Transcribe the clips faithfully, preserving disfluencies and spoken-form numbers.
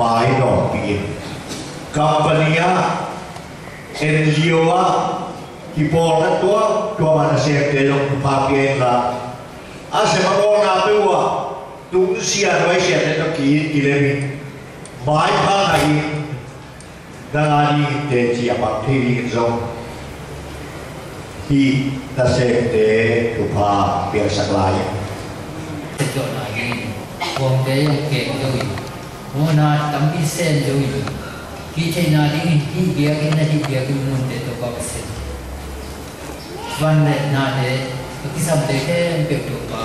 Pai dawh dingin company ah, N G O ah, kipawlna tuamtuam a nasemte zong thupha pia inla, a sem a bawlna peuh uh ah tungsiah nuaisiahte tawh ki-it kilemin maipha ngah in, nang a dingin teci a pang thei dingin zong hih nasemte thupha piaksak lai in. Tua dingin kuamte zong keng zo in, muhna tampi sem zo in, kihtheihna dingin hih biakinn, na hih biakinn munte Topa Pasian, van le nate a kisamte khempeuh Topa,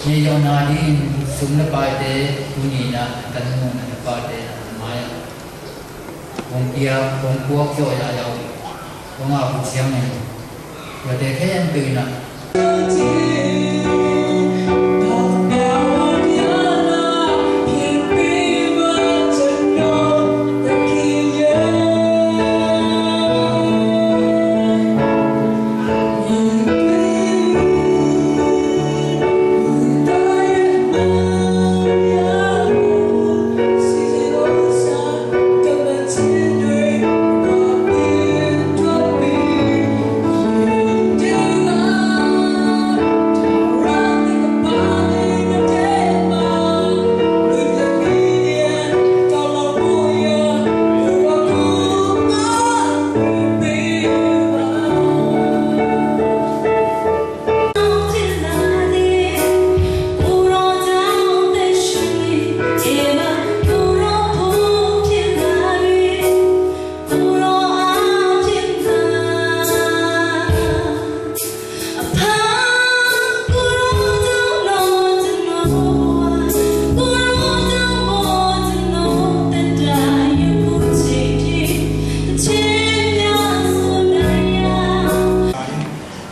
ngeihzawhna dingin sum le paite tuni-in a tan muhna le pate na mai-ah hong pia, hong puak zawh yahyaw, hong ap uh ciangin tuate khempeuh in ah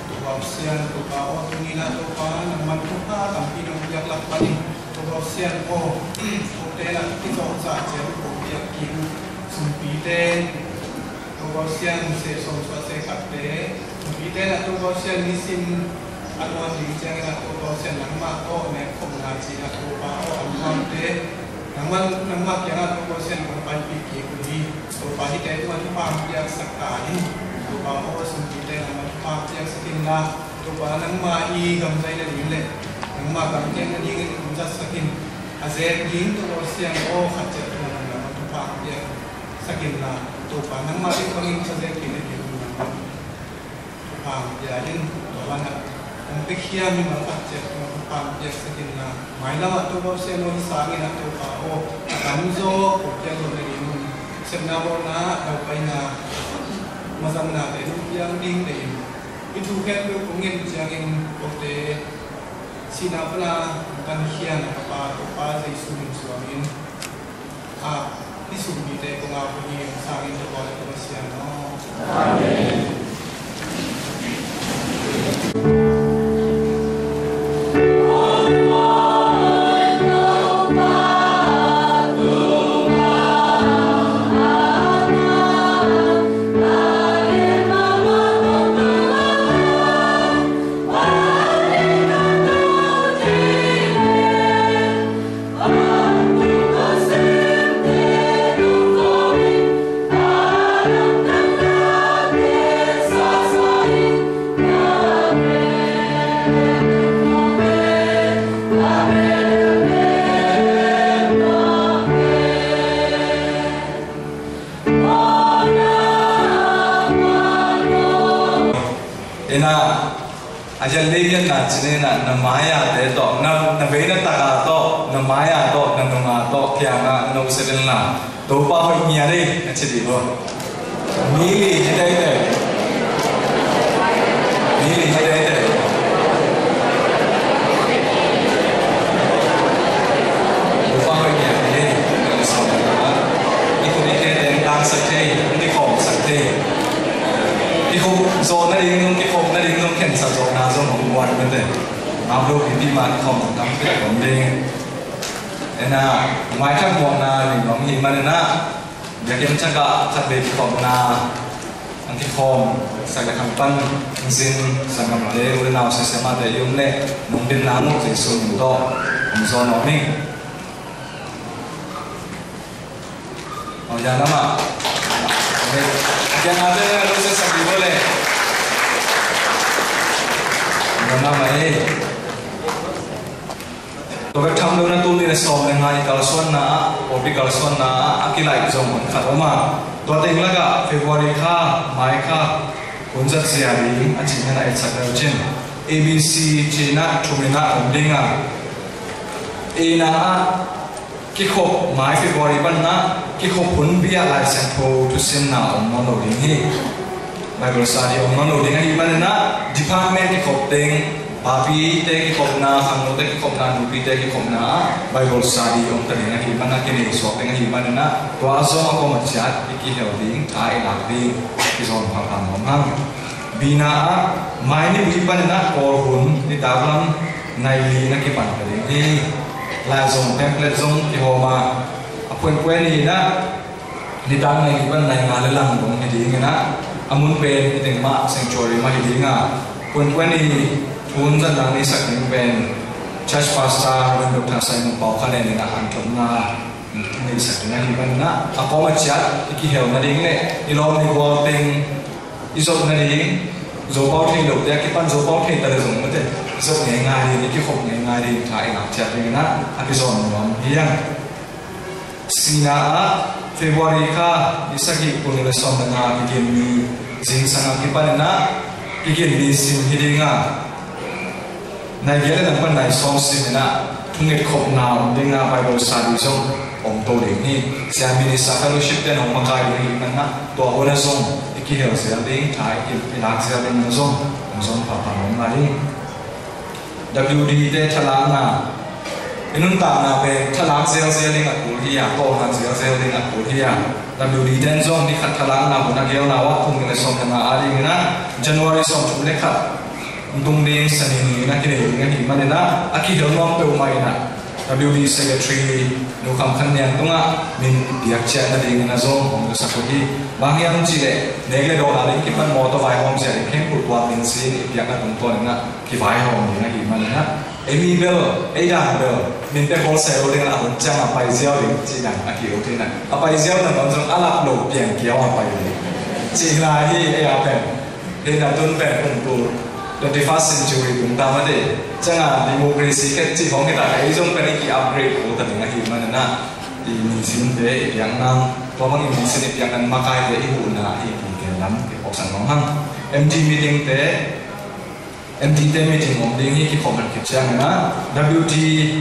Topa Pasian, Topa aw, tuni-in ah Topa nangman thupha tampi nong piak lak panin, Topa Pasian aw, kote in ah kizawhzah ciang ko piak kik uh sumpite, Topa Pasian, seh sawm suah seh khatte, sumpite in ah Topa Pasian nisim a nuam ding ciangin ah Topa Pasian nangmah tawh nekkhopna ci-in ah Topa aw, a nuamte nangmah, nangmah kiangah Topa Pasian kong paipih kik uh hi. Topa hihte tungah thupha hong piaksak ta in. Topa aw, sumpite nangmah thupha hong piaksak inla, Topa nangmah i gamzai nading le nangmah gamkeng nadingin hong zatsak in. A zek ding Topa Pasian aw, khat ciat tungah nangmah thupha hong piaksak inla, Topa nangmah ding bangin ka zek kik nadingin nangmah thupha hong pia in. Tua banah hong piakhia mimal khat ciat tungah thupha hong piaksak inla, mailamah Topa Pasian aw, hih sangin ah Topa aw, a tamzaw ko piak lo nadingun sepna bawlna, daupaina, mazangnate hong piang ding deih in. Hih thu khempeuh kong ngen ciangin kote sihna pana hong tankhia na ka Pa Topa Jesu min suangin, a, hih sumpite kong ap uh hi. Hong sangin Topa aw, Topa Pasian aw. Amen. Ina, a yal lei yal na cine na, na maya te tawh, na, na veina taka tawh, na maya tawh, na nunga tawh kianga na usel inla, Topa hoih ngiat ei, na ci dih lo. Mi li hi teitei. Mi li hi teitei. Topa hoih ngiat ei. I khut i khe teng tangsak thei, i kikhawmsak thei. I khut zawh nading zong, kikhop nading zong, khensat zawhna zong hong guan mate. Amlo pipi mah kikhawm zong tampi tak om ding. Ena, maithak muakna ning om hi man ena, biakinn thak ah khatvei kikhopna hong kikhawmsak le khang pan hong zin sanggamte, u le nau, sia siamahte i om leh nong dinna nguk Jesu min tawh hong zawn nuam ing. Aw, ya nama. Amen. Akia ngate na lo se sabi bole. Nama mai. Tua bek tham lo na, tul nih le sawm le nga i kalsuanna ah, pawlpi kalsuanna ah a kilaih zong hun khat om a, tua teng lakah February kha, mai kha, hun zat zia ding a cih hen a etsak le uh cin, A B C ci-in ah thum in ah om ding a, A-na ah kikhop, mai February pan ah kikhop hunpi ah Lai Siangtho thusimna om nawn lo ding hi. Bible study om nawn lo ding ahih manin ah department kikhop teng, papite kikhopna, khangnote kikhopna, nupite kikhopna ah Bible study om ta ding ahih manin ah kinei suak ding ahih manin ah tua zong a kawm a ciat i kihel ding, tha i lak ding, i zawn pha pha nuam hang. B-na ah mai Nibuih panin ah Kawl hun nitak lam nai li na kipan ta ding hi. Lai zong pamphlet zong kihawm a, a puanpuan ni in ah nitak nai li pan nai nga le lang dong hi ding in ah, a mun pen hi teng mah sanctuary mah hi ding a, puanpuan ni thu hun zat nang nei sak ding pen church pastor Reverend Doctor Simon Pau Khan Len in ah hanthotna nei sak ding ahih manin ah a kawm a ciat i kihel nading le i lawm i gual teng i zot nading, Zopau thei lote a kipan Zopau thei ta le zong mate, i zot ngeingai ding, i kikhop ngeingai ding, tha i lak ciat ding in ah a kizawn nuam hi hang. C-na ah February kha ni sagih, tul nih le sawm le nga Kiginni zingsang a kipan in ah Kiginni sim hi ding a, nai giat le nai pan nai sawm sim in ah thunget khopna om ding a, Bible study zong om to ding hi. Sia Minister Fellowship ten hong makai ding hi, man ah tua hun ah zong i kihel zel ding, tha i lak zel ding in ah zong hong zon pha pha nuam lai ding. W D te thalakna, i nuntakna pen thalak zelzel ding a kul hi a, tawlnga zelzel ding a kul hi a. W D ten zong ni khat thalakna hun a gelna uh ah, tul nih le sawm le nga a ding in ah January sawmthum le khat tung ding Sani ni in ah kinei ding ahih manin ah a kihel nuam peuhmah in ah W D Secretary Nu Kham Khan Niang tungah min i piak ciat nading in ah zong hong zasak uh hi. Bang hiam cih leh nek le dawn a ding kipan mawtaw vaihawm zia ding khempeuh tua min sin i piakna tungtawn in ah kivaihawm ding ahih manin ah, ei mi bel, ei dan bel, min pia kholsai lo ding a, hun ciang a pai ziau ding cih dan a ki-ut hi in ah, a pai ziau dan bang zong a lap lo piang kiau a pai ding cih lai hi. Ei a pen hi in ah, tun pen kum tul twenty-first century tung ta mate, ciang a democracy khet cih khawng hi ta, ei zong pen i ki-upgrade kul ta ding ahih manin ah, i mi sinte i piak nang, tua bang i mi sin i piak nang makaite i huhna i ki gen lam kiphawksak nuam hang. M D meeting te, M D te meeting om ding hi, kikhawm khat khit ciangin ah W T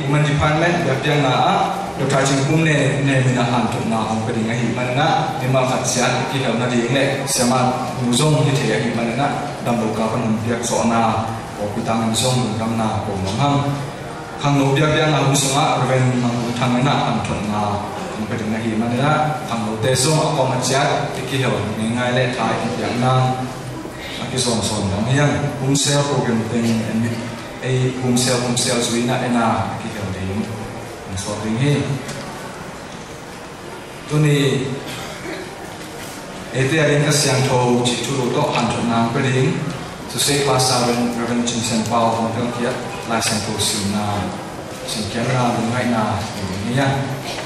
Women Department biakpiakna ah Doctor Cing Pum Ne, Ne min ah hanthotna hong pia ding ahih manin ah, mimal khat ciat kihel nading le siamah nu zong hi thei ahih manin ah, damlo kal pan hong piak zawhna, pawlpi tangin zong lungdamna ko nuam hang. Khangno biakpiakna hun sungah Reverend Mang Kung Thang in ah hanthotna hong pia ding ahih manin ah, khangnote zong a kawm a ciat i kihel ngeingai le tha i piak nang a kizawnsawn dong hi hang. Pumsel program teng en, ei pumsel, pumsel zui in ah en a kihel ding hong suak ding hi. Tuni eite a ding Kha Siangtho cih thulu tawh hanthotna hong pia ding Associate Pastor Reverend, Reverend Cin Sian Pau hong piang kiat Lai Siangtho simna simkhiatna lungngaihna hi ding hi a.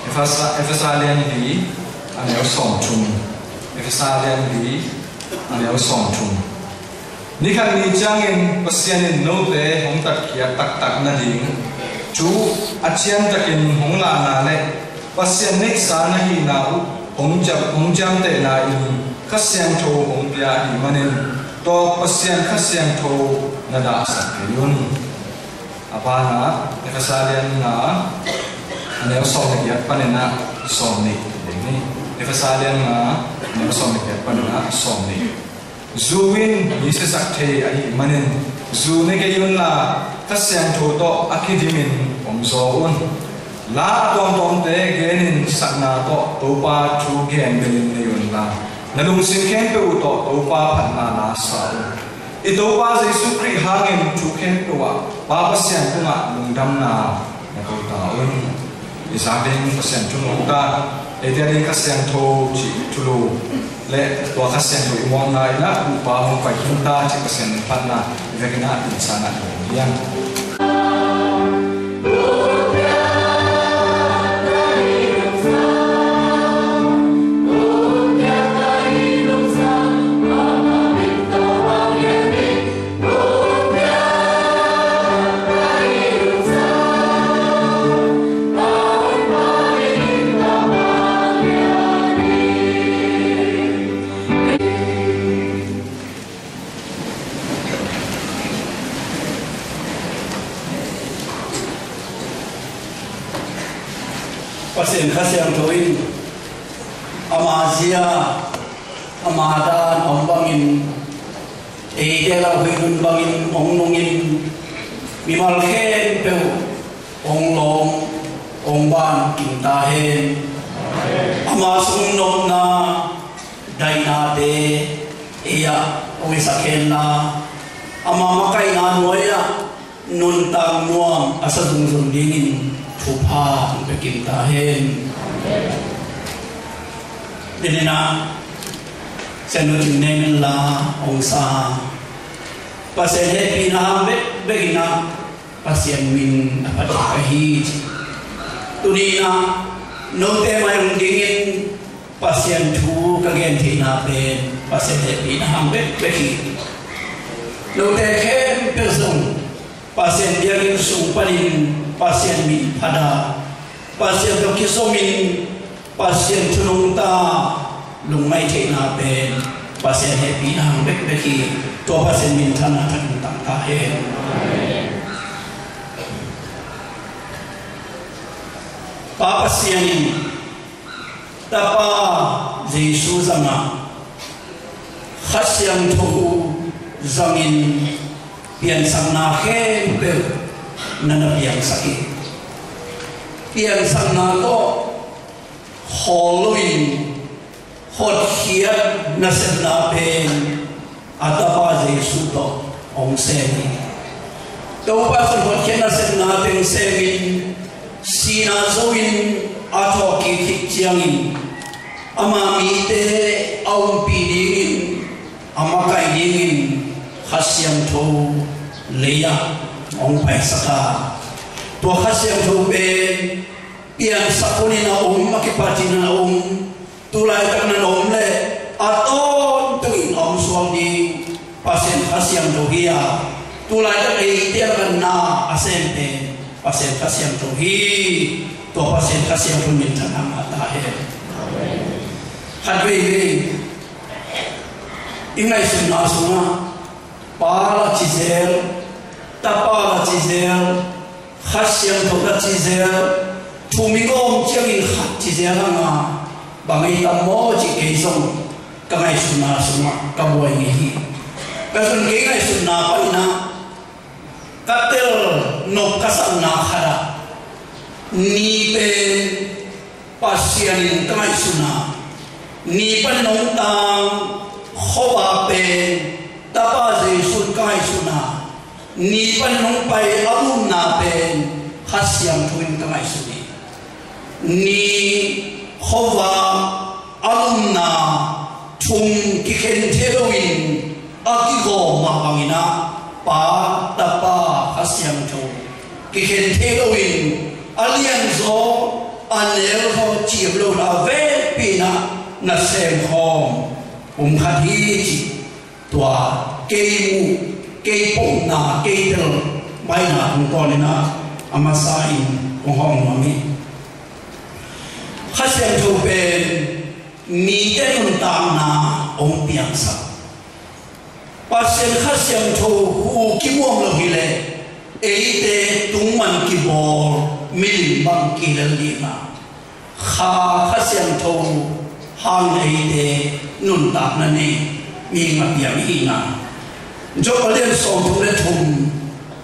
Efesa, Efesa lian li a neu sawmthum. Efesa lian li a neu sawmthum. Ni khat ni ciangin Pasian in note hong tatkhiat taktak nading, thu a ciantakin hong lahna le Pasian neihsa na hihna uh hong ciam, hong ciamtehna in Kha Siangtho hong pia ahih manin, tawp Pasian Kha Siangtho na dahsak kei un. A banah Efesa lian nga a neu sawm le giat panin ah sawm nih ding hi. Efesa lian nga a neu sawm le giat panin ah sawm nih. Zu in mi siasak thei ahih manin, zu ne kei unla, Kha Siangtho tawh a kidimin om zaw un. La a tuamtuamte genin sakna tawh Topa thu gen bilin nei unla, na lungsim khempeuh uh tawh Topa phatna la sa un. I Topa Jesu Khrih hangin thu khempeuh ah Pa Pasian tungah lungdamna na ko ta un. I zak ding Pasian thu nuam ta, eite a ding Kha Siangtho cih thulu le tua Kha Siangtho i muakna in ah Topa hong pai khin ta cih Pasian min phatna i vekin ah tinsan ah nuam hiang. Kha Siangtho in ama zia, ama dan a om bangin, eite la hoih nun bangin hong nungin, mimal khempeuh hong lawm, hong ban kim ta hen. Ama sung nopna, daihnate ei-ah hong hisak henla, ama makaihna nuai-ah nuntak nuam a sa zungzung dingin thupha hong pia kim ta hen. Tuni-in ah Siangtho Cing Neih min la hong sa, Pasian hehpihna hang bekbek in ah Pasian min a phat ding ka hi ci. Tuni-in ah note mai hong dingin Pasian thu ka gen theihna pen Pasian hehpihna hang bekbek hi. Note khempeuh zong Pasian biakinn sung panin Pasian min phat a, Pasian tawh kizomin Pasian thu nungta lungngaih theihna pen Pasian hehpihna hang bekbek hi. Tua Pasian minthanna thakin tang ta hen. Pa Pasian in Tapa Jesu zangin, Kha Siangtho zangin piansakna khempeuh na na piangsak hi. Piansakna tawh khawl loin hotkhiat nasepna pen a Tapa Jesu tawh hong sem hi. Topa Jesu hotkhiat nasepna teng semin, sihna zo-in a thawhkik khit ciangin ama mite a umpih dingin, a makaih dingin Kha Siangtho lei-ah hong paisak a, tua Kha Siangtho pen piansak hunin a om, a kipat ciangin a om, tu laitak na na om leh a tawntungin a om suak ding Pasian Kha Siangtho hi a, tu laitak eite a ganna a sem pen Pasian Kha Siangtho hi. Tua Pasian Kha Siangtho minthanna ngah ta hen. Khat veivei i ngaihsutna sungah Pa la ci zel, Tapa la ci zel, Kha Siangtho la ci zel, thum i gawm ciangin khat ci zel hang a, bang ei tam maw cih kei zong ka ngaihsutna sungah ka buai ngei hi. Ka zun kei ngaihsutna panin ah ka tel nop ka sakna khat ah ni pen Pasian in ka ngaihsun a, ni panin hong tang khuavak pen Tapa Jesu in ka ngaihsun a, ni panin hong pai a umna pen Kha Siangtho in ka ngaihsun hi. Ni, khuavak, a umna thum kikhen thei loin a kigawm mah bangin ah Pa, Tapa, Kha Siangtho kikhen thei loin a lianzaw, a nelzaw ciam lo a vekpi-in ah nasem khawm pumkhat hi ci. Tua kei muh, kei pumna, kei tel maina tungtawnin ah a masa-in kong hawm nuam hi. Kha Siangtho pen mite nuntakna hong piangsak. Pasian Kha Siangtho hu kimuam lo hileh eite tungman kibawl milim bang kihel ding a, Kha, Kha Siangtho hang eite nuntakna nei mihing a piang ihina. Job a lian sawmthum le thum,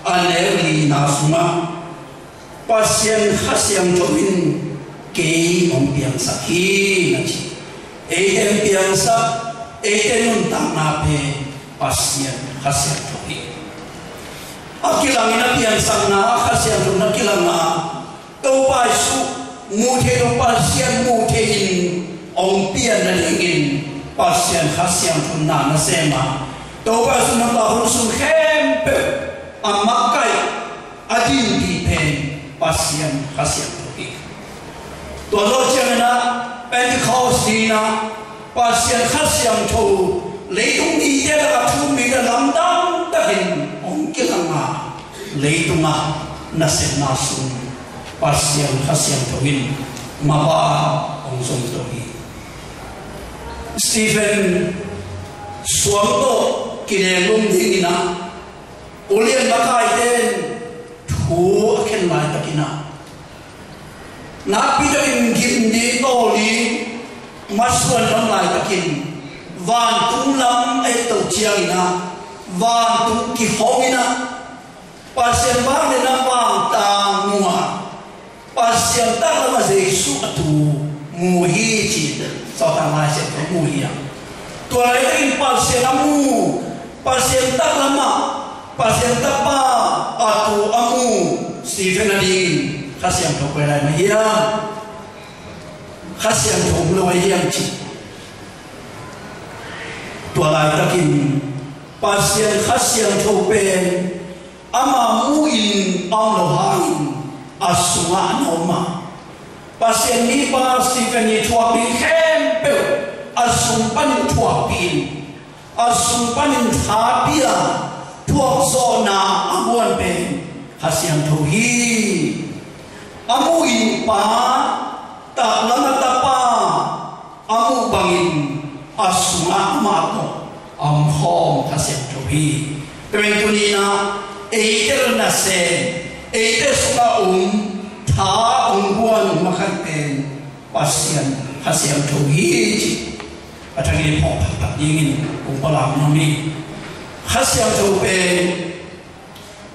a neu lina sungah Pasian Kha Siangtho in kei hong piangsak hi, na ci. Eite hong piangsak, eite nuntakna pen Pasian Kha Siangtho hi. A kilangin a piangsakna, a Kha Siangtho na kilang a, Topa Jesu muh thei lo, Pasian muh thei-in hong pian nadingin Pasian Kha Siangtho na na sem a, Topa Jesu na pa hun sung khempeuh a makaih, a dinpih pen Pasian Kha Siangtho hi. Tua zawh ciangin ah Pentecost ni-in ah Pasian Kha Siangtho leitung mite lakah thu-um mite lamdang takin hong kilang a, leitungah nasepna sung Pasian Kha Siangtho in mapha hong zong to hi. Stephen suang tawh kinenglum dingin ah ulian makaite in thu a khen laitakin ah, Nakpi takin gimli tawli masuan lam laitakin vantung lam a et to ciangin ah, vantung kihong in ah, Pasian vangliatna vangtang mu a, Pasian taklam ah Jesu a tu mu hi ci. Sawltak Lai Siangtho mu hi a, tua laitakin Pasian a mu, Pasian taklam ah Pasian Tapa a tu a mu Stephen a dingin Kha Siangtho koih lai mah hiam? Kha Siangtho om lo ahi hiam ci. Tua laitakin Pasian Kha Siangtho pen ama mu-in a om lo hangin a sungah na om a, Pasian mipa Stephen i thuak ding khempeuh a sung panin thuakpih in, a sung panin thapi a, thuakzawhna a guan pen Kha Siangtho hi. A mu-in Pa, taklam ah Tapa a muh bangin a sungah amah tawh a omkhawm Kha Siangtho hi. Tua pen tuni-in ah eite nasem, eite sungah om, tha om, guan om a khat pen Pasian Kha Siangtho hi ci. A thangin i phawk taktak dingin kong pulak nuam hi. Kha Siangtho pen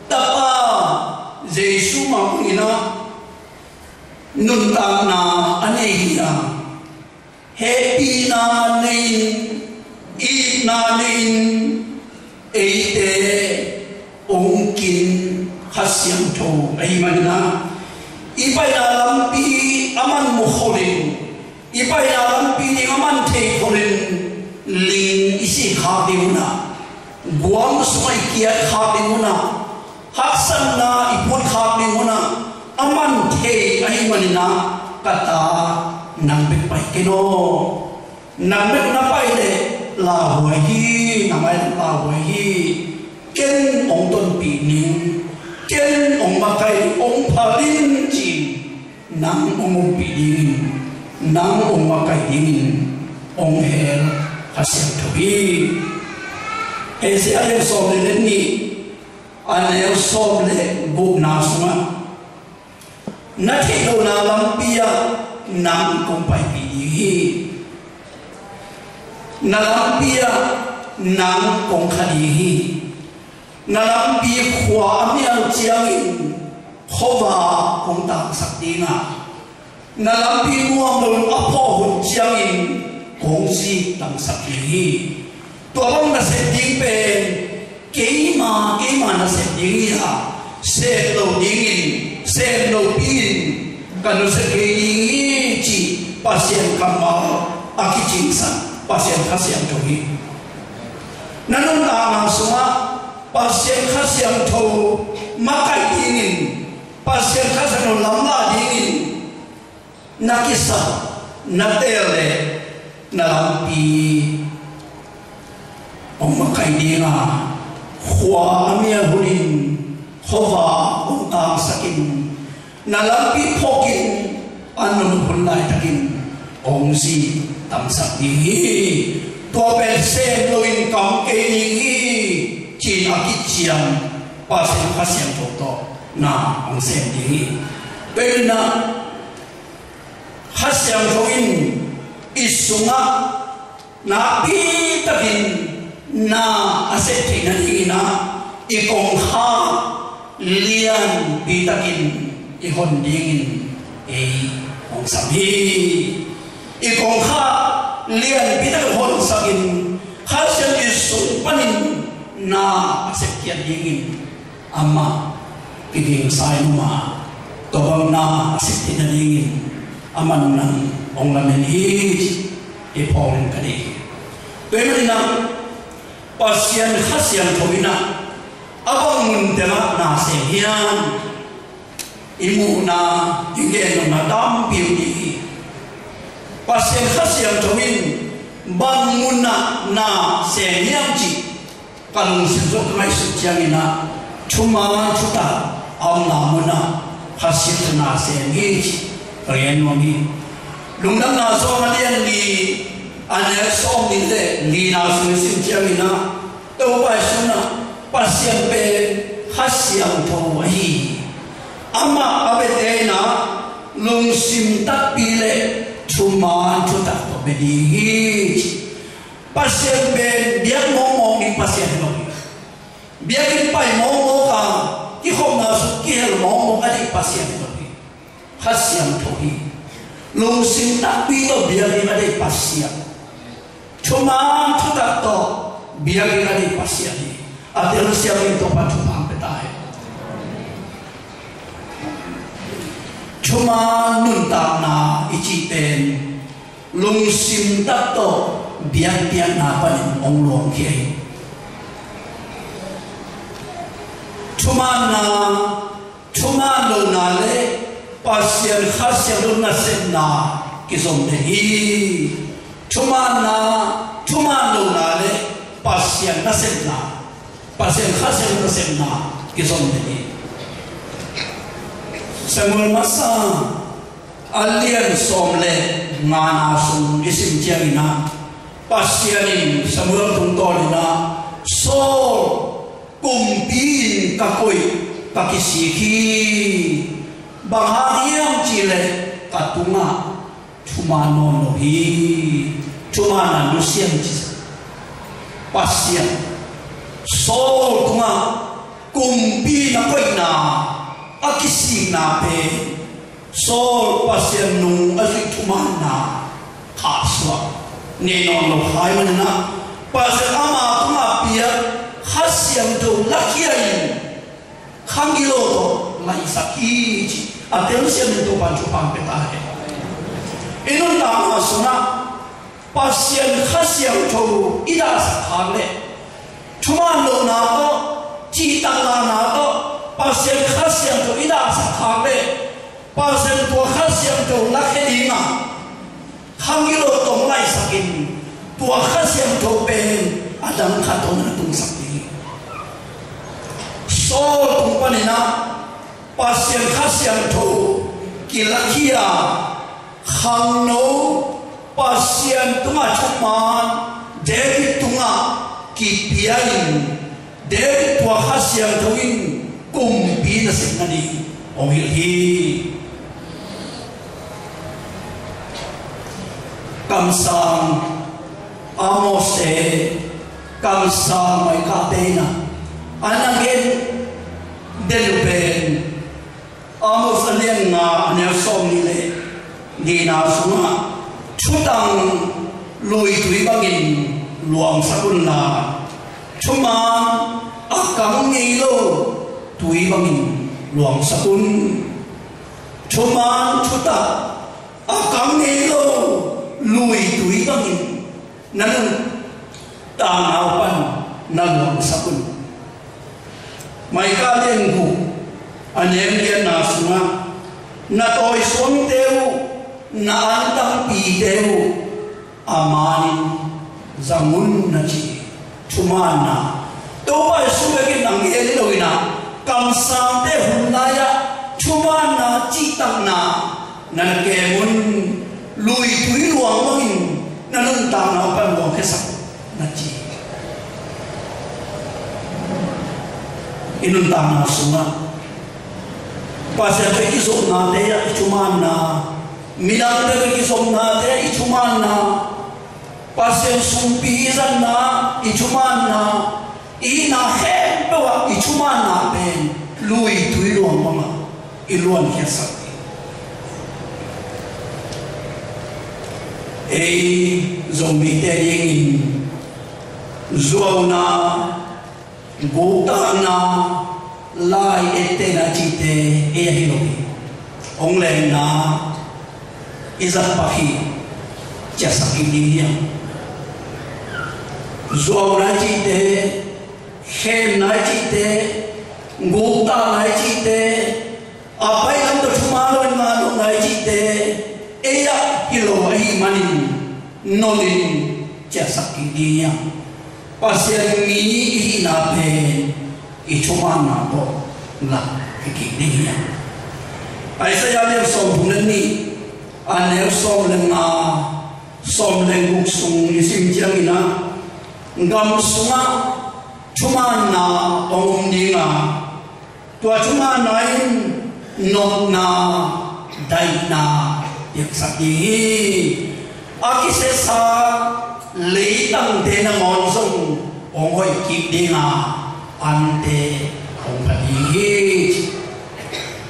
Tapa Jesu mah bangin ah nuntakna a nei hi a, hehpihna nei-in, itna nei-in, eite ong kin Kha Siangtho ahih manin ah, i paina lampi aman mu kholin, i paina lampi ding aman thei kholin, ling i sih khak ding hun ah, guam sungah i kiat khak ding hun ah, haksatna i phut khak ding hun ah aman thei ahih manin ah, ka ta, nang bek pai ken aw. Nang bek na pai leh lauhuai hi, nang pai leh lauhuai hi. Ken ong tonpih ning, ken ong makaih, ong phal in ci, nang ong ompih dingin, nang ong makaih dingin ong hel Kha Siangtho hi. Hosea a lian sawm le nih, a neu sawm le gukna sungah, na theih lohna lampi ah nang kong paipih ding hi. Na lampi ah nang kong kha ding hi. Na lampi khua a mial ciangin khuava kong tangsak ding a, na lampi nuam lo a phawk hun ciangin kong zik tangsak ding hi. Tua bang nasep ding pen keima, keima nasep ding hi a, sep lo dingin, sep lopi-in ka nusia kei ding hi ci Pasian kammal a kicingsak Pasian Kha Siangtho hi. Na nuntakna sungah Pasian Kha Siangtho makaih dingin, Pasian Kha Siangtho lamlak dingin na kisap, na teel leh na lampi hong makaih ding a, khua a mial hunin khuava hong tangsak in, na lampi phawk in, a nunung hun laitakin hong zik tangsak ding hi. Tua pen sem loin kam kei ding hi, ci-in a kiciam Pasian Kha Siangtho tawh na hong sem ding hi. Tua in ah Kha Siangtho in i sungah nakpi takin na a sep theih nadingin ah, i kongkhak lianpi takin i hon dingin ei hong sam hi. I kongkhak lianpi takin honsakin, Kha Siangtho i sung panin na a sepkhiat dingin amah kiging sa in om a, tua bang na a sepkhiat nadingin amah nang hong lamen hi, ci i phawk in ka deih hi. Tua ahih manin ah Pasian Kha Siangtho in ah a bang mun teng ah na sem hiam? I muhna, i gennopna tampi om ding hi. Pasian Kha Siangtho in bang mun ah na sem hiam cih ka lungsim sung ka ngaihsut ciangin ah, thuman thutak a omna mun ah Kha Siangtho na sem hi cih ka gen nuam hi. Lungdamna Johan a lian li, a neu sawm nih le lina sung i sim ciangin ah, Topa Jesu in ah Pasian pen Kha Siangtho ahi hi. Amah a biate in ah Lungsim takpi le thuman thutak tawh bia ding hi. Pasian pen biak mawkmawk ding Pasian hi lo hi. Biakinn pai mawkmawk a, kikhopna sung kihel mawkmawk a deih Pasian hi lo hi. Kha Siangtho hi. Lungsim takpi tawh biakinn a deih Pasian, thuman thutak tawh biakinn a deih Pasian hi. A telsiam in Topa'n thupha pia ta hen. Thuman nuntakna i cih pen lungsim tak tawh biakpiakna panin hong luangkhia hi. Thumanna, thuman lohna le Pasian Kha Siangtho nasepna kizom den hi. Thumanna, thuman lohna le Pasian nasepna, Pasian Kha Siangtho nasepna kizom den hi. Samuel Masa a lian sawm le ngana sung i sim ciangin ah, Pasian in Samuel tungtawnin ah Saul kumpi in ka koih, ka kisik hi. Bang hang hiam cih leh ka tungah thuman nawn lo hi. Thumanna nusiat ci. Pasian Saul tungah kumpi na koihna, a kisikna pen Saul Pasian nung a zuih thumanna khahsuah nei nawn lo ahih manin ah, Pasian ama tungah piak Kha Siangtho lakhia in khangilo tawh laihsak hi ci. A telsiam in Topa'n thupha pia ta hen. I nuntakna sungah Pasian Kha Siangtho i dahsak khak leh, thuman lohna tawh, cihtakna tawh Pasian Kha Siangtho i dahsak khak leh, Pasian tua Kha Siangtho lakhia ding a, khangilo tawh laihsak in, tua Kha Siangtho pen a dang khat tawh na tungsak ding hi. Saul tung panin ah Pasian Kha Siangtho kilakhia, khangno, Pasian tungah thuman David tungah kipia in, David tua Kha Siangtho in kumpi nasepna ding hong hilh hi. Kamsang Amos te, kamsang Micah te in ah a na gen den uh pen Amos a lian nga, a neu sawmnih le nihna sungah, thutang luitui bangin luangsak unla, thuman a kang ngei lo tui bangin luangsak un. Thuman thutak a kang ngei lo luitui bangin na nuntakna uh pan na luangsak un. Micah lian guk, a neu giatna sungah, na tawisuangte uh, na antangpite uh a manin zang un, na ci. Thumanna, Topa Jesu vekin a ngen lo in ah, kamsangte hun lai-ah thumanna, cihtakna na na kem un. Luitui luang bangin na nuntakna uh pan luangkhiasak un, na ci. I nuntakna sungah Pasian tawh i kizopnate ah i thumanna, midangte tawh i kizopnate ah i thumanna, Pasian sungpi i zatna, i thumanna, i hihna khempeuh ah i thumanna pen luitui luang bangah i luankhiatsak hi. Ei Zomite dingin zuauna, guktakna, lai ettehna cihte ei ahi lo hi. Hong lengna i zat pak hi. Ciahsak kik ding hi hang. Zuauna cihte, khemna cihte, guktakna cihte, a pailam tawh thuman lo in ngah nopna i cihte ei ah hi lo ahih manin nolh in ciahsak kik ding hi hang. Pasian mi i hihna pen i thumanna tawh lak hi kik ding hi hang. Isaiah lian sawmthum le nih, a neu sawm le nga, sawm le guk sung i sim ciangin ah, gam sungah thumanna hong om ding a, tua thumanna in nopna, daihna piaksak ding hi. A kisesa leitangte nangawn zong hong hoih kik ding a, ante hong pha ding hi.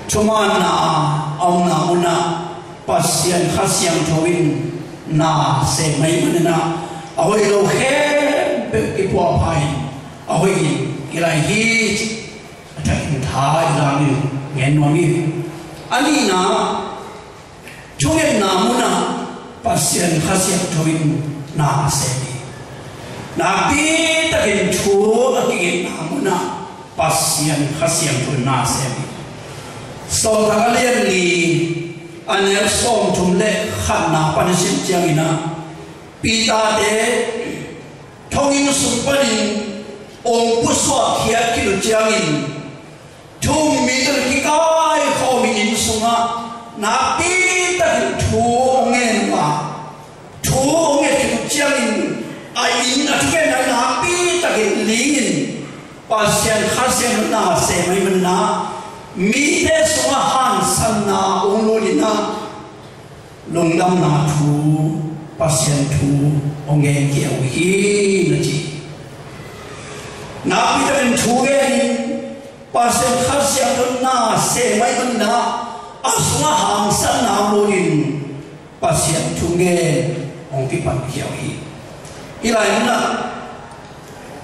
Thumanna a omna munah Pasian Kha Siangtho in na sem ahih manin ah, a hoih lo khempeuh kipuahpha in a hoih in kilaih hi. A thakin tha i zang in gen nuam hi. A nihna, thungetna munah Pasian Kha Siangtho in na sem hi. Nakpi takin thu a kingetna munah Pasian Kha Siangtho in na sem hi. Sawltak a lian li, a neu sawmthum le khatna pan i sim ciangin ah, Peter-te thonginn sung panin hong pusuah khiat khit uh ciangin, thu-um mite le kikaikhawm in inn sungah nakpi takin thu hong ngen uh a, thu hong nget khit uh ciangin, a inn, a thungetna nakpi takin ling in, Pasian Kha Siangtho in na sem ahih manin ah, mite sungah hangsanna hong lut in ah, lungdamna thu, Pasian thu hong genkhia uh hi, na ci. Nakpi takin thu gen in, Pasian Kha Siangtho in na sem ahih manin ah, a sungah hangsanna hong lut in, Pasian thu ngen hong kipankhia uh hi. Hih lai munah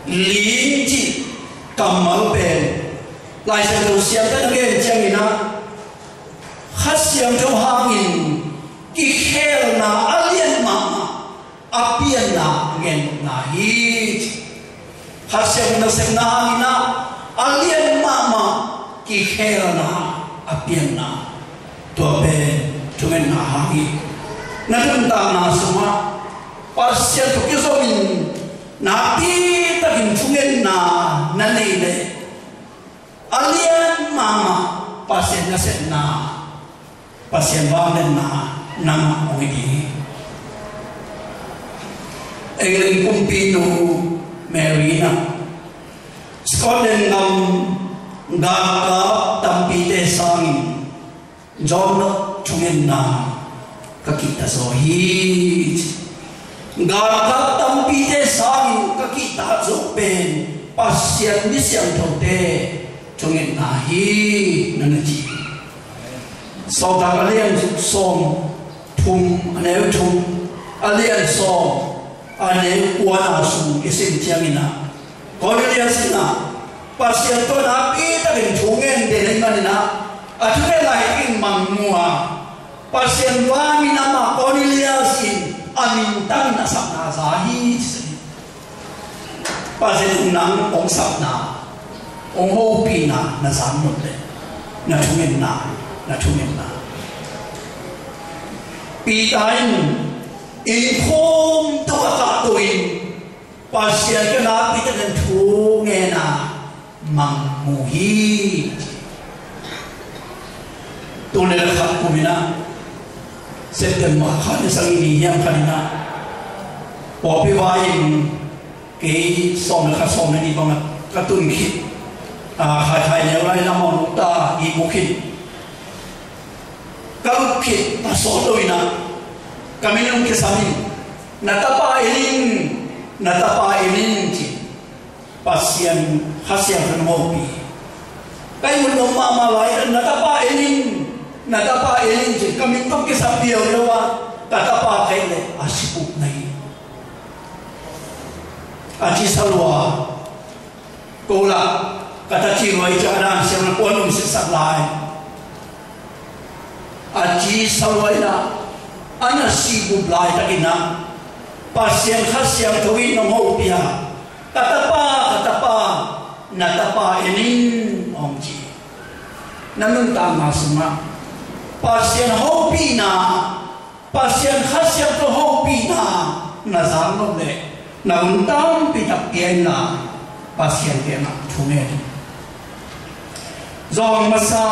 ling cih kammal pen Lai Siangtho siamte na gen ciangin ah, Kha Siangtho hangin kikhelna a lian mahmah a pianna ngen na hi. Kha Siangtho nasepna hangin ah a lian mahmah kikhelna a pianna, tua pen thungetna hang hi. Na nuntakna sungah Pasian tawh kizomin nakpi takin thungetna na nei leh, a lian mahmah Pasian nasepna, Pasian vangliatna nangmah hong hi ding hi. England kumpinu Mary in ah, Scotland gam galkap tampite sangin John Knox thungetna ka kihta zaw hi. Galkap tampite sangin ka kihta zaw pen Pasian mi siangthote thungetna hi, na na ci. Sawltak a lian sawm thum, a neu thum, a lian sawm, a neu kuana sung i sim ciangin ah, Cornelius in ah Pasian tawh nakpi takin thu ngen den ahih manin ah, a thunget lai in mang mu a, Pasian van in amah Cornelius in a mintangin a sapna za hi, ci hi. Pasian in nang hong sapna, hong hopihna na zang nop leh, na thungetna, na thungetna. Peter in inn khum tawh a kahto in, Pasian kiang nakpi takin thu ngen a mang mu hi. Tul nih le khat kum in ah, September kha ni sagih ni hiam khat in ah, pawlpi vai-in kei sawm le khat, sawm le nih bangah ka tun khit, a, Khaikhaineu lai lam a nungta i mu khit. Ka lut khit a sawt lo in ah, ka minung kisam in, "Na tapa en in, na tapa en in," ci. Pasian Kha Siangtho in hong hopih. Ka ihmut nuam mahmah lai, "Na tapa en in, na tapa en in," ci. Ka min tawh kisam liauliau a, ka tapa ka et leh a si pup na hi. A cisa lua, ko lah ka ta ci lua hi, ci a, a dan siang na kuan um sisak lai. A cisa lua in ah, a na si bup laitakin ah, Pasian Kha Siangtho in hong hopih a, "Ka tapa, ka tapa, na tapa en in," hong ci. Na nuntakna sungah Pasian hopihna, Pasian Kha Siangtho hopihna na zang nop leh, na hun tampi tak pia inla, Pasian kiangah thu ngen in. Johan masa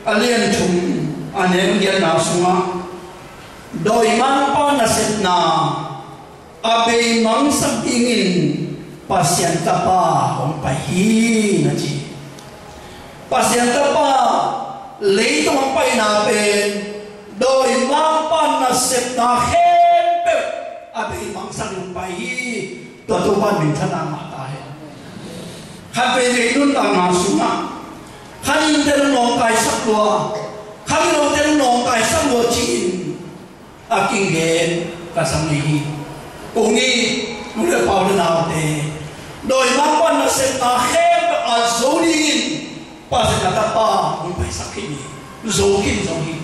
a lian thum, a neu giatna sungah, dawimangpa nasepna a beimangsak dingin Pasian Tapa hong pai hi, na ci. Pasian Tapa Leitung a paina pen dawimangpa nasepna khempeuh a beimangsak ding pai hi. Tua Topa minthanna ngah ta hen. Khat veivei nuntakna sungah khat in te nawngkaisak lua, khat in te nawngkaisak lua ci-in a kingen ka sam ngei hi. Kong it nu le pa u le naute, dawimangpa nasepna khempeuh a zo dingin Pasian a tapa hong paisak khin hi. Zo khin zo hi.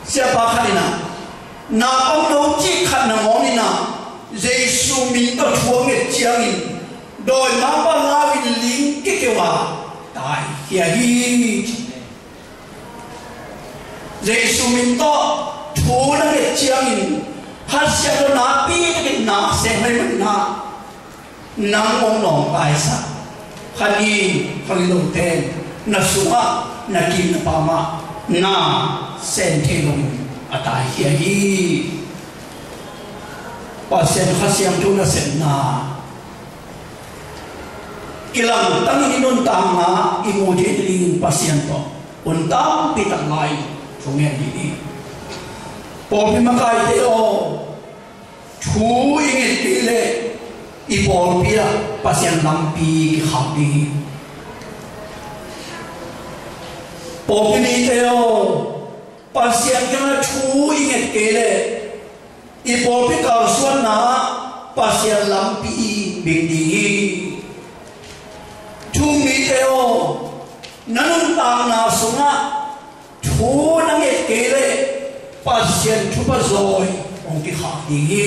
Siapa khat in ah, naupang lo cih khat nangawn in ah Jesu min tawh thu a nget ciangin dawimangpa lau in ling kekeu a taikhia hi. Jesu min tawh thu na nget ciangin Kha Siangtho nakpi takin na sem ahih manin ah, nang hong nawngkaisak kha ni, kha ni lote na sungah na kim na pam ah na sem thei loin a taikhia hi. Pasian Kha Siangtho nasepna kilangtang i nuntakna i mu thei dingin Pasian tawh hun tampi tak lai thu ngen ding hi. Pawlpi makaite aw, thu i nget kei leh i pawlpi ah Pasian lampi kikhak ding hi. Pawlpi mite aw, Pasian kiangah thu i nget kei leh i pawlpi kalsuanna ah Pasian lampi i bing ding hi. Thu-um mite aw, na nuntakna sungah thu na nget kei leh Pasian thupha zawi hong kikhak ding hi.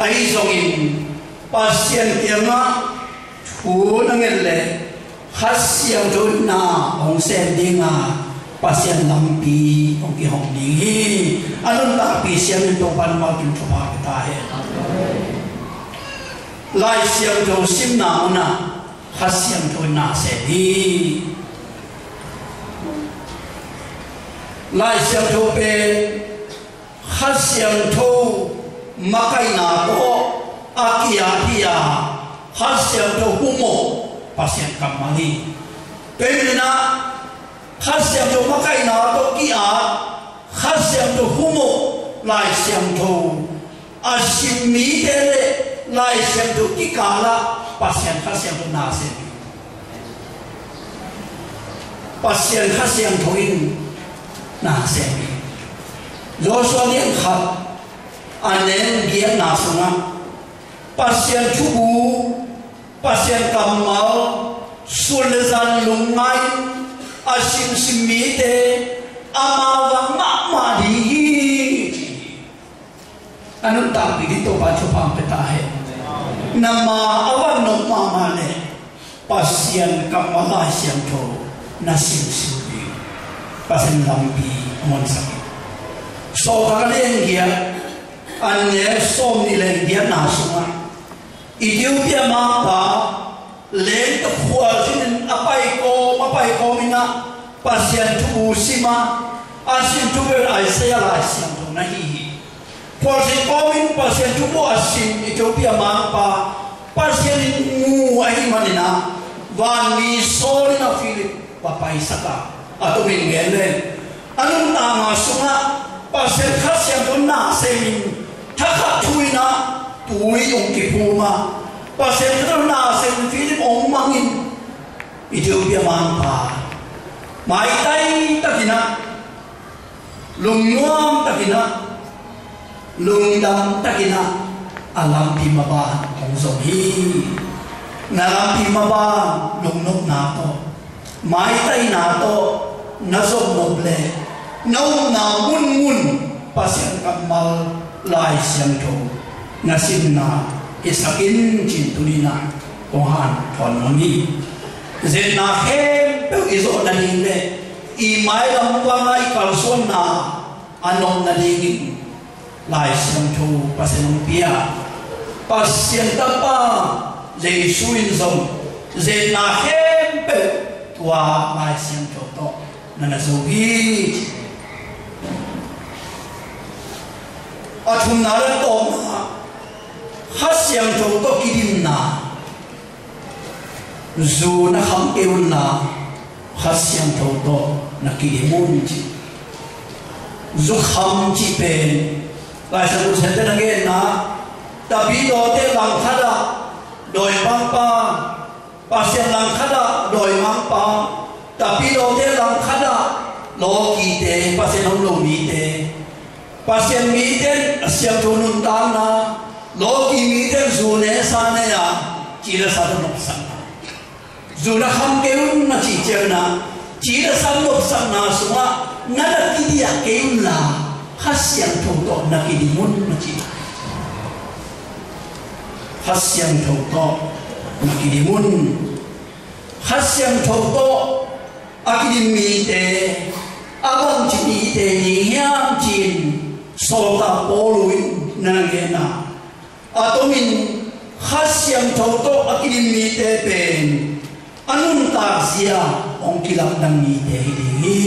Ahi zongin Pasian kiangah thu na nget leh Kha Siangtho in na hong sem ding a, Pasian lampi hong kihong ding hi. A nuntakpih siam in Topa'n malkim thupha pia ta hen. Lai Siangtho simna munah Kha Siangtho in na sem hi. Lai Siangtho pen Kha Siangtho makaihna tawh a ki-at hi a, Kha Siangtho humawh Pasian kammal hi. Tua ahih manin ah Kha Siangtho makaihna tawh ki-at, Kha Siangtho humawh Lai Siangtho a sim mite le Lai Siangtho kikal ah Pasian Kha Siangtho na sem hi. Pasian Kha Siangtho in na sem hi. Joshua lian khat a neu giatna sungah Pasian thubu, Pasian kammal sun le zan lungngai-in a simsim mite ama vang mahmah ding hi. A nuntakpih ding Topa thupha pia ta hen. Na ma a van nop mahmah leh Pasian kammal Lai Siangtho na simsim ding, Pasian lampi a muansak hi. Sawltak a lian giat a neu sawmnih le giatna sungah Ethiopia mangpa leeng tawh khualzin in a pai kawm, a pai kawm in ah Pasian thubu sim a, a sim thubu Isaiah Lai Siangtho na hi hi. Khualzin kawm in Pasian thubu a sim Ethiopia mangpa, Pasian in mu ahih manin ah vanmi sawl in ah Philip va paisak a, a tumin gen leng, a nuntakna sungah Pasian Kha Siangtho na sem in, thakhat thu in ah tui hong kiphum a, Pasian Kha Siangtho na sem in Philip hong mang in, Ethiopia mangpa maitai takin ah, lungnuam takin ah, lungdam takin ah a lampi maban hong zong hi. Na lampi maban lungnopna tawh, maitaina tawh na zong nop leh na upna munmun Pasian kammal Lai Siangtho na simna hisak in, ci-in tuni-in ah kong hanthawn nuam hi. Zetna khempeuh i zawh nading le i mailam vang a i kalsuanna a nop nadingin Lai Siangtho Pasian hong pia. Pasian Tapa Jesu in zong zetna khempeuh tua Lai Siangtho tawh na na zo hi. A thumna le a tawpna, Kha Siangtho tawh kidimna. Zu na kham kei un la, Kha Siangtho tawh na kidim un ci. Zukham cih pen Lai Siangtho siamte na genna, tapidawte langkhatah dawimangpa, Pasian langkhatah dawimangpa, tapidawte langkhatah lawkite, Pasian om lo mite, Pasian mite a siangtho nuntakna, lawki mite zu ne sa ne a, ci le sa tawh nopsakna. Zu na kham kei un a cih ciangin ah, ci le sa nopsakna sungah na na kidiah kei unla, Kha Siangtho tawh na kidim un a ci. Kha Siangtho tawh na kidim un. Kha Siangtho tawh a kidim mite a bangci mite ding hiam ci-in Sawltak Paul in na gen a, a tomin Kha Siangtho tawh a kidim mite pen a nuntak zia hong kilamdang mite hi ding hi.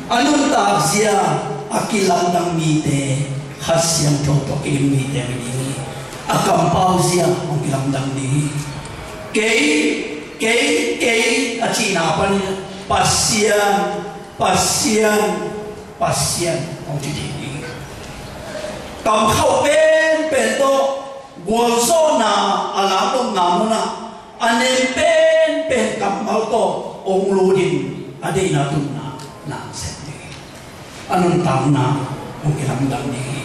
A nuntak zia a kilamdang mite Kha Siangtho tawh kidim mite hi ding hi. A kampau zia hong kilamdang ding hi. Kei, kei, kei a cihna panin Pasian, Pasian, Pasian hong ci thei ding hi. Kamkhauh penpen tawh gualzawhna a lamlumna munah a nem penpen kammal tawh hong lutin a deihna tunna na sem ding hi. A nuntakna hong kilamdang ding hi.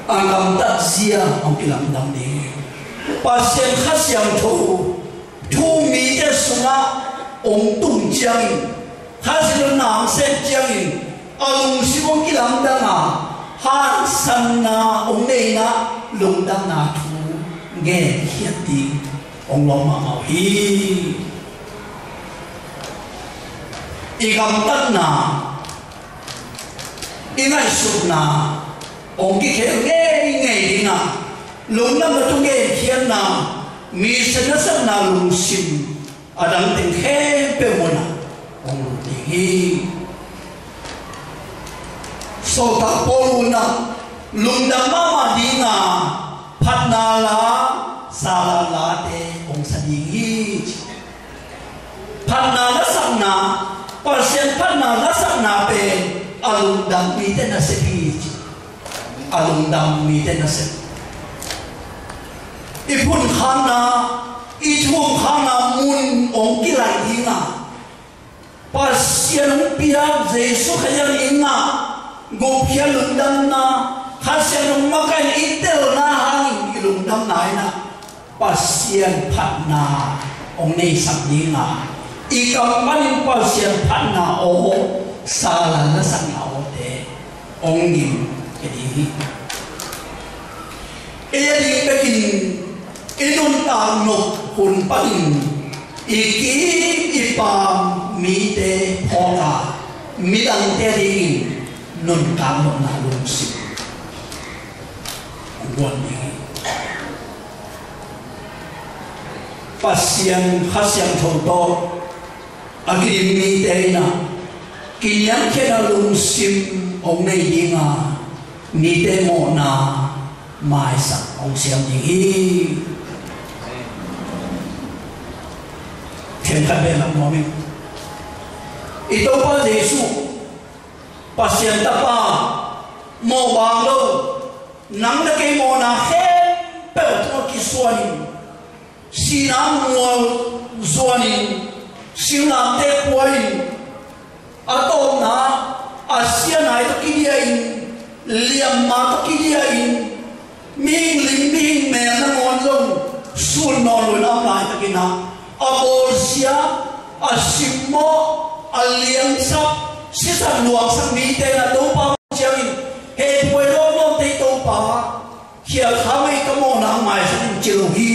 A gamtat zia hong kilamdang ding hi. Pasian Kha Siangtho thu mite sungah hong tung ciangin, Kha Siangtho na hong sem ciangin a lungsim hong kilamdang a, hansanna hong neihna, lungdamna thu genkhiat ding hong lawm mahmah uh hi. I gamtatna, i ngaihsutna hong kikhel ngeingei ding a, lungdamna thu genkhiatna, mi siatna sepna lungsim a dang teng khempeuh munah hong lut ding hi. Sawltak Paul in ah lungdam mahmah ding a, phatna la, salan late hong sa ding hi. Phatna lasakna, Pasian phatna lasakna pen a lungdam mite nasep hi ci. A lungdam mite nasep. I phunkhakna, i thumkhakna mun hong kilaih ding a, Pasian hong piak Jesu Khazih in ah gupkhiat lungdamna, Kha Siangtho makaihna i telna hangin i lungdamna in ah Pasian phatna hong neisak ding a, i kam panin Pasian phatna aw, salan lasakna awte hong ngim ka ding hi. Ei a ding bekin i nuntak nop hun panin i kim i pam mite phawk a, midangte dingin nuntak nopna lungsim hong guan ding hi. Pasian Kha Siangtho tawh a kidim mite in ah kiniamkhiatna lungsim hong nei ding a, mite mawhna maisak hong siam ding hi. Khenkhat beh lam nuam ing. I Topa Jesu, Pasian Tapa, mawh bang lo, nang le kei mawhna khempeuh tungah kisuanin, sihna mual zuanin, singlamteh puain, a tawpna a sia nai tawh kidiahin, liamma tawh kidiahin, mihing lim mihing mel nangawn zong sun nawn loin a om laitakin ah, a bawlsia, a simmawh, a liangsak, sisan luangsak mite in ah Topa ciangin, hehpih huai lawmlawmte Topa, khial kha mei ka mawhna maisak in ci lo hi.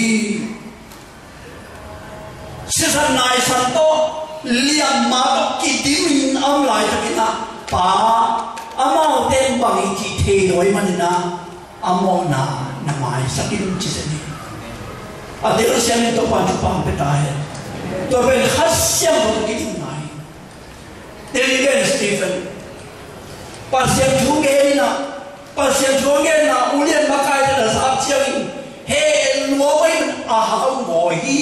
Sisan naisan tawh liamma tawh kidimin a om laitakin ah, Pa, amaute in bang i cih thei lo ahih manin ah, a mawhna na maisak in ci zen hi. A tel siangin Topa thupha pia ta hen. Tua pen Kha Siangtho tawh kidim ngai. Tel in gen Stephen, Pasian thu gen in ah, Pasian thu a genna ulian makaite na zak ciangin heh lua in a hau ngawi hi.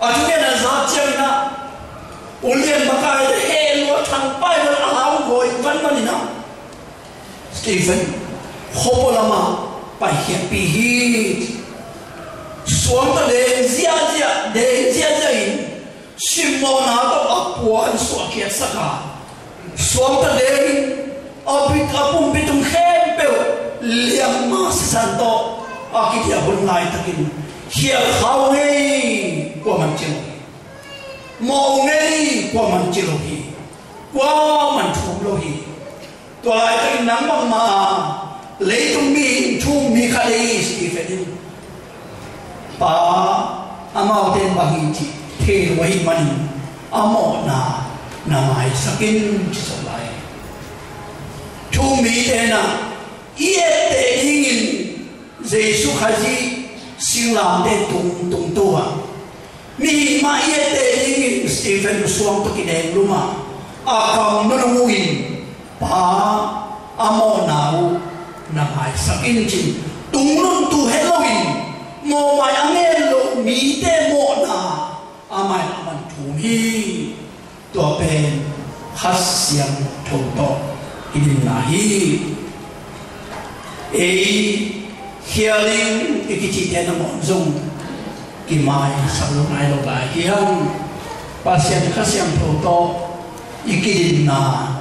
A thugen a zak ciangin ah, Stephen khuapua lamah paikhiatpih hi. Suangta deng ziahziah, deng ziahziah in simmawhna tawh a puan suahkhiatsak a, suangta deng in a pit, a pumpi tung khempeuh liamma sisan tawh a kidiah hun laitakin, khial khau ngei, kuaman ci lo hi. Mawh ngei, kuaman ci lo hi. Kuaman thum lo hi. Tua laitakin nang bangmah a leitung mi in thu-um mi khat ei, Stephen in. Pa, amaute in bang hi cih thei lo ahih manin a mawhna na maisak in, ci zo lai. Thu-um mite in ah i etteh dingin Jesu Khazih singlamteh tung, tungto ah, mihing mah i etteh dingin Stephen suang tawh kideng lum ah, a kam nunung uh in, Pa, a mawhna uh na maisak in, ci-in, tungnuntu het loin mawhmai a ngen loh mite mawhna amah in a man thum hi. Tua pen Kha Siangtho tawh i dinna hi. Ei, khial ing i kicihte nangawn zong kimaisak lo nai lo lai hi hang. Pasian Kha Siangtho tawh i kidinna,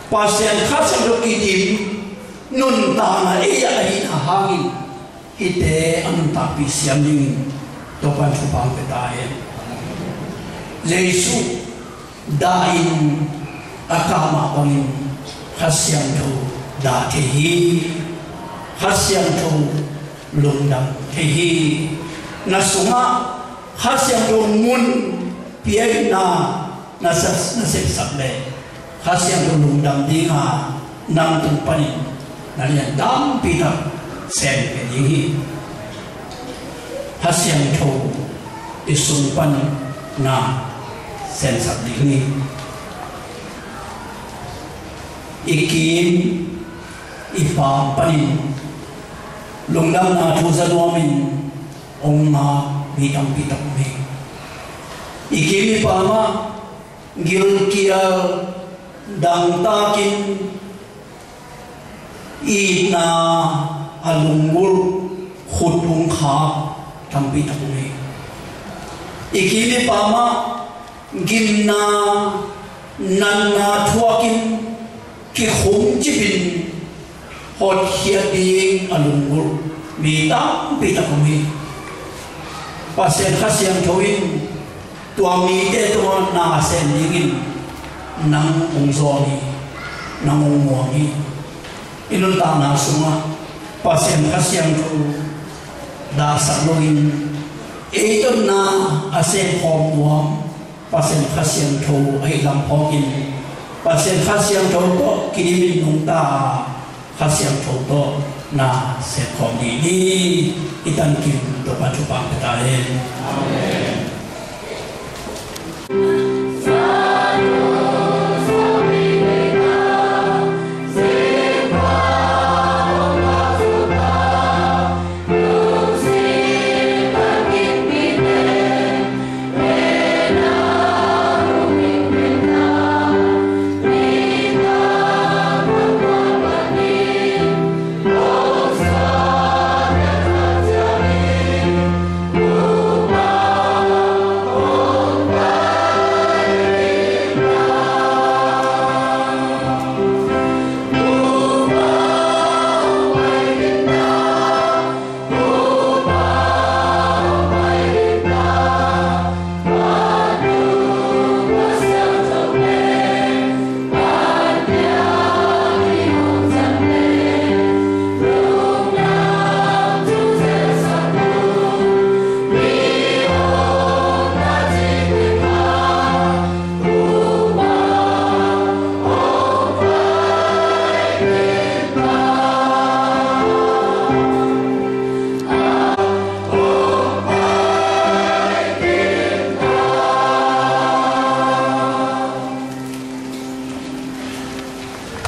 Pasian Kha Siangtho kidim nuntakna ei ah ahihna hangin, hihte a nuntakpih siam dingin Topa'n thupha hong pia ta hen. Jesu dah in a kah mah bangin Kha Siangtho dah thei hi. Kha Siangtho lungdam thei hi. Na sungah Kha Siangtho mun pia in na, na sa-, na sepsak leh Kha Siangtho lungdam dinga nang tung panin na lian tampi tak sem pia ding hi. Kha Siangtho i sung pan na semsak ding hi. I kim i pam panin lungdamna thu za nuamin hong ngak mi tampi tak om hi. I kim i pam ah gilkial dangtakin itna a lunggulh, khut hong khak tampi tak om hi. I kim i pam ah gimna, natna thuakin kikhum cipin hotkhiat ding a lunggulh mi tampi tak om hi. Pasian Kha Siangtho in tua mite tungah na sem dingin nang hong zawn hi, nang hong muang hi. I nuntakna sungah Pasian Kha Siangtho dahsak loin ei tawh na a semkhawm nuam Pasian Kha Siangtho ahih lam phawkin, Pasian Kha Siangtho tawh kidimin nungta, Kha Siangtho tawh na semkhawm dih ni. I tankim Topa thupha pia ta hen. Amen.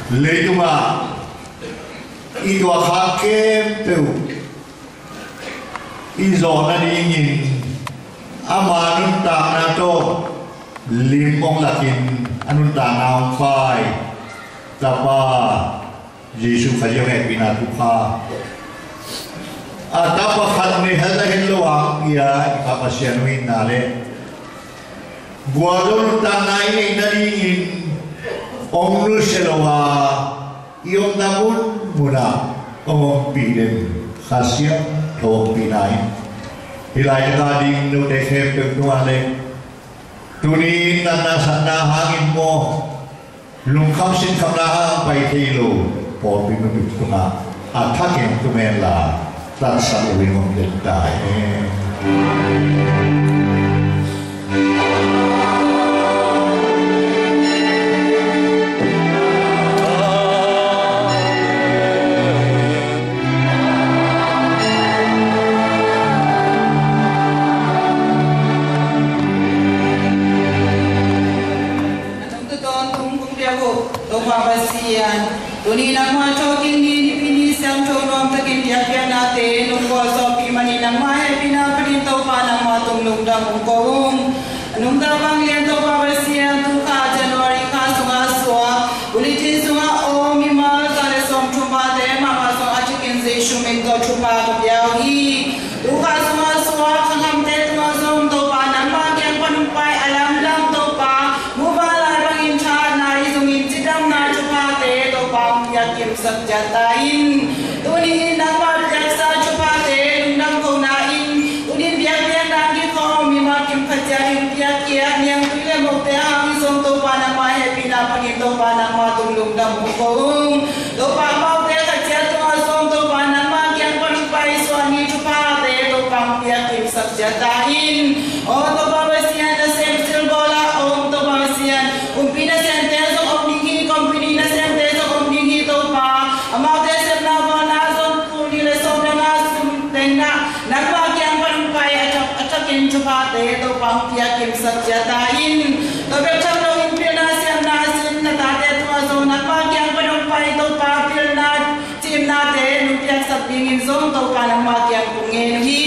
Leitungah i tuakhak khempeuh i zawhna dingin ama nuntakna tawh lim hong lakin a nuntakna hong pai Tapa, Jesuh Khazih hehpihna thupha a tapa khat nei hal a het lo a, i a i Pa Pasian hong itna le gualzo nuntakna i neih nadingin hong nusia lo a, i omna munmunah hong ompih den Kha Siangtho ompihna in hih laitak a ding note khempeuh tungah le tuni natna satna hangin maw, lungkham sinkhamna hang pai thei lo pawlpi mipi tungah a thakin tung henla, taksa lo in hong den ta hen. Nang tu tawntung kong piak uh Topa Pasian, tuni nangmah thawhkik ni, Nipi ni siangtho nuam takin biakpiaknate nong gualzawhpih manin nangmah hehpihna panin Topa nangmah tung lungdam ung ko ung. Nungta vanglian Topa Pasian, tu kha January kha sungah suak bulletin sungah om mimal za le sawmthum pate mahmah sungah a thakin Jesuh min tawh thupha ka pia uh hi. Tu kha sungah suak khanghamte tungah zong Topa nangmah kiang pan hong pai a lamdang Topa, muvanlai bangin thahatna ahi zongin cidamna thuphate Topa hong piak kimsak ciat ta in. Tuni in nangmah piaksa thuphate lungdam kohna in, tuni in biakpiakna kikhawm mimal kim khat ciat in piak kiat niangtui le mote a hang zong Topa nangmah hehpihna panin Topa nangmah tung lungdam ung ko ung. Topa amaute khat ciat tungah zong Topa nangmah kiang pan hong pai suah ni thuphate Topa hong piak kimsak ciat ta in. Aw Topa Pasian, nasem silbawl a om Topa Pasian, kumpi nasemte zong om ding hi, company nasemte zong om ding hi Topa. Amaute sepna bawlna zong tul nih le sawm le nga sung tengah nangmah kiang pan hong pai a thak, a thakin thuphate Topa hong piak kimsak ciat ta in. Tua bek tham loin pilna siamna a sin na tate tungah zong nangmah kiang pan hong pai Topa pilna cimnate nong piaksak dingin zong Topa nangmah kiang kong ngen uh hi.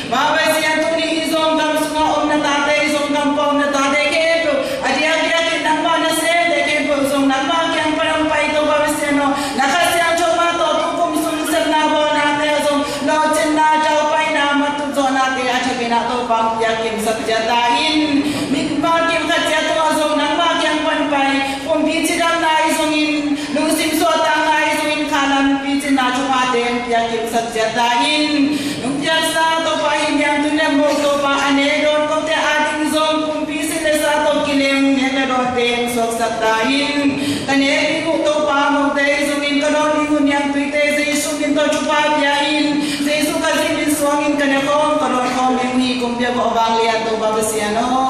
Mah Pasian, tuni i Zogam sungah om na tate, i Zogam pawh om na tate khempeuh a diakdiakin nangmah nasemte khempeuh zong nangmah kiang pan hong pai Topa Pasian aw, na Kha Siangtho mah tawh tukum sung sepna bawlnate ah zong lawhcinna, daupaina, matup zawhnate a thakin ah Topa hong piak kimsak ciat ta in. Mimal kim khat ciat tungah zong nangmah kiang pan pai kumpi cidamna ahi zongin, lungsim suahtakna ahi zongin, khalam picinna thuphate hong piak kimsak ciat ta in. Nong piaksa Topa, hih niangtui le mo Topa a ne dawn kote ading zong kumpi si le sa tawh kilem nek le dawnte hong suaksak ta in. Ka nek ding uh Topa, mote ahi zongin ka dawn ding uh niangtuite Jesuh min tawh thupha pia in. Jesuh Khazih min suangin ka ne khawm ka dawn khawm ding uh hi. Kong piak uh a vanglian Topa Pasian aw.